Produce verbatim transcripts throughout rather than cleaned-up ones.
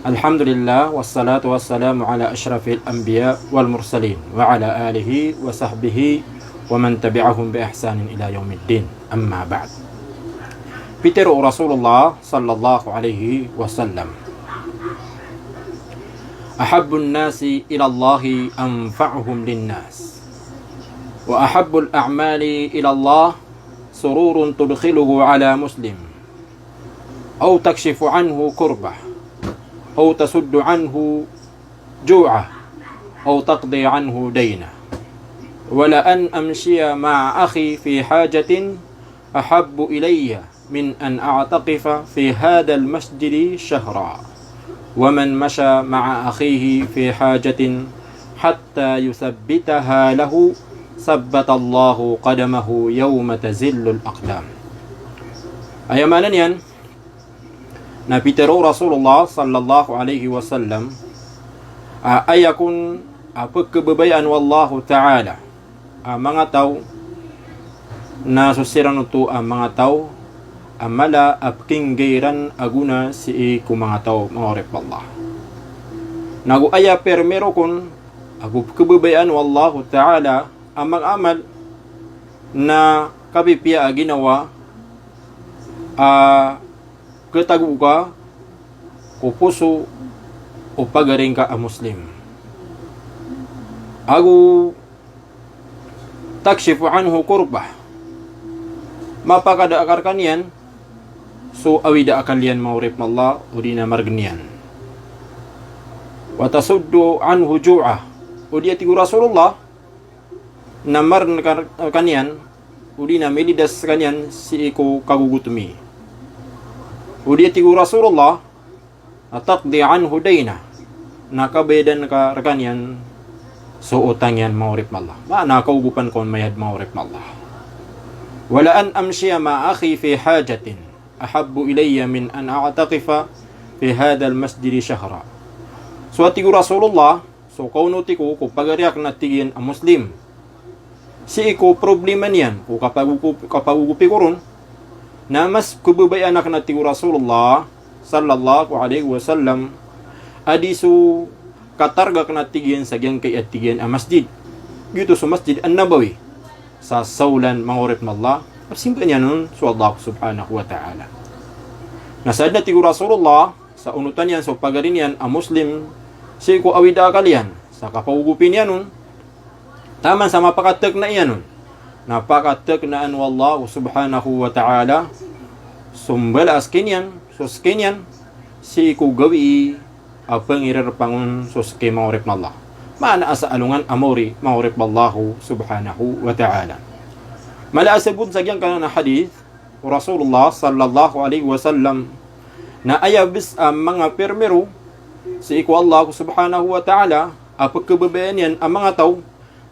Alhamdulillah, wassalatu wassalamu ala ashrafil anbiya wal mursalin, wa ala alihi wa sahbihi wa man tabi'ahum bi ihsanin ila yaumiddin. Amma ba'd. Pitharo o Rasulullah sallallahu alaihi wasallam: "Ahabbun nasi ila Allahi anfa'uhum linnas. Wa ahabbul a'mali ila Allah sururun tudkhiluhu ala muslim. Aw takshifu anhu kurbah. Aw tasuddu anhu ju'ah. Aw taqdi anhu daynah. Wa la an amshiya ma'a akhi fi hajatin ahabbu ilayya min an a'takifa fi hadhal masjidi shahra. Wa man masha ma'a akhihi fi hajatin hatta yuthabbitaha lahu, thabbatallahu qadamahu yawma tazillul aqdam." Aya maana niyan, na pitharo o Rasulullah sallallahu alaihi wasallam a aya kon a pkhababayaan o Allahu Ta'ala a manga taw na so siran oto a manga taw a mala a pkhaingga iran a gona sii ko manga taw, manga oripn o Allah. Nago aya pirmiro kon ago pkhababayaan o Allahu Ta'ala a manga amal na kapipiya a ginawa a khatago ka ko poso o pagari ngka a Muslim. Ago takshifu anhu kurbah. Mapakada a ka rkaniyan so awida a akal iyan, manga oripn o Allah, odi na margn iyan. Wa tasuddu anhu ju'ah. Odi, a tig o Rasulullah, na marn ka rkaniyan, odi na milidas rkaniyan sii ko kagogotmi. Odi, a tig o Rasulullah, na taqdi anhu daynah, na kabayadan ka rkaniyan so otang iyan, manga oripn o Allah. Maana kaogopan ka on mayad, manga oripn o Allah. Wa la an amshiya ma'a akhi fi hajatin ahabbu ilayya min an a'takifa fi hadhal masjidi shahra. So, a tig o Rasulullah, so kaonoti ko ko pagari akn, a tig iyan, a Muslim sii ko problema niyan, ko kapagogo-, kapagogopi ko ron, na mas khababayaan akn, a tig o Rasulullah sallallahu alaihi wasallam, a di so katarga akn, a tig iyan, sa giyangkai, a tig iyan, a masjid. Giyoto so Masjid An-Nabawi. Sa saolan, manga oripn o Allah, a pzimbaan iyan on so Allah subhanahu wa ta'ala. Na sadn, a tig o Rasulullah, sa onotan iyan so pagari niyan a Muslim sii ko awida a akal iyan, sa kapagogopi niyan on, taman sa mapakatkna iyan on, na pakatknaan o Allah subhanahu wa ta'ala so mbala a ski niyan, so ski niyan, sii ko gawii a pangirarpang on so ski, manga oripn o Allah. Maana a sa alongan a maori, manga oripn o Allah subhanahu wa ta'ala. Mala a sabot sa giyangkanan a hadith o Rasulullah sallallahu alaihi wasallam, na aya bs a manga pirmiro sii ko Allah subhanahu wa ta'ala a pkhababayaan iyan a manga taw,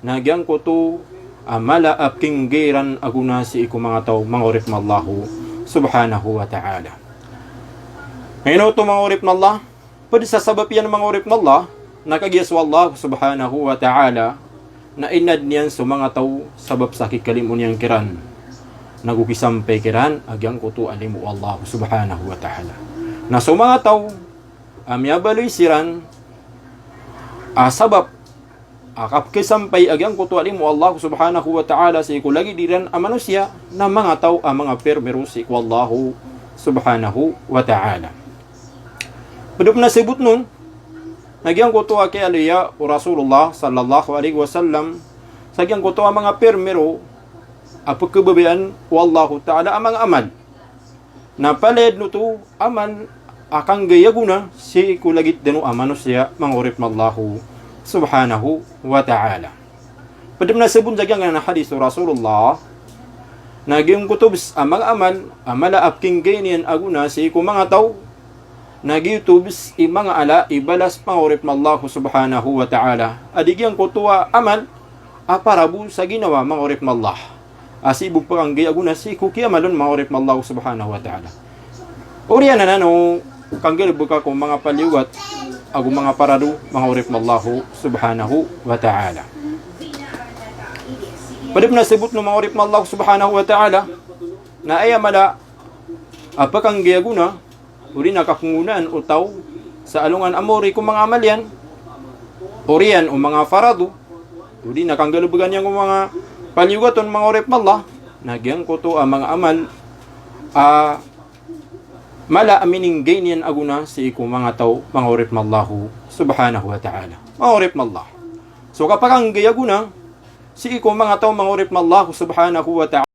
na giyangkoto a mala a pkhaingga iran a gona sii ko manga taw, manga oripn o Allah subhanahu wa ta'ala. Ino oto, manga oripn o Allah? Pd sa sabap iyan, manga oripn o Allah, na kagiya so Allah subhanahu wa ta'ala na inadn iyan so manga taw sabap sa kikalimo niyan kiran, nago kisampay kiran a giyangkoto a limo o Allah subhanahu wa ta'ala. Na so manga taw a miyabaloy siran a sabap a kapkhasampay a giyangkoto a limo o Allah subhanahu wa ta'ala sii ko lagid iran a manosiya, na manga taw a manga pirmiro sii ko Allah subhanahu wa ta'ala. Pd pn a sabotn on na giyangkoto a kiyaaloya o Rasulullah sallallahu alaihi wasallam sa giyangkoto a manga pirmiro a pkhababayaan o Allahu ta'ala a manga amal. Na palaya dn oto amal a kanggay a gona sii ko lagid dn o a manosiya, manga oripn o Allah subhanahu wa ta'ala. Pd pn a sabot sa giyangkanan a hadith o Rasulullah, na giyangkoto bs a manga amal a mala a pkhaingga iyan a gona sii ko manga taw, na giyoto bs i manga ala i balas, manga oripn o Allah subhanahu wa ta'ala, a di giyangkoto a amal a para bo sa ginawa, manga oripn o Allah, a sii bo pkanggay a gona sii ko kiyamal on, manga oripn o Allah subhanahu wa ta'ala. Oriyan anan o kanggalbka ko manga paliyogat ago manga parad o, manga oripn o Allah subhanahu wa ta'ala. Pd pn a sabotn on, manga oripn o Allah subhanahu wa ta'ala, na aya mala a pkanggay a gona odi na kapngonaan o taw sa alongan a mori ko manga amal iyan, oriyan o manga farado, odi na kanggalbgan iyan ko manga paliyogat on, manga oripn o Allah, na giyangkoto a manga amal a mala a mininggay niyan a gona sii ko manga taw, manga oripn o Allah subhanahu wa ta'ala. Manga oripn o Allah. So kapakanggay a gona sii ko manga taw, manga oripn o Allah subhanahu wa ta'ala,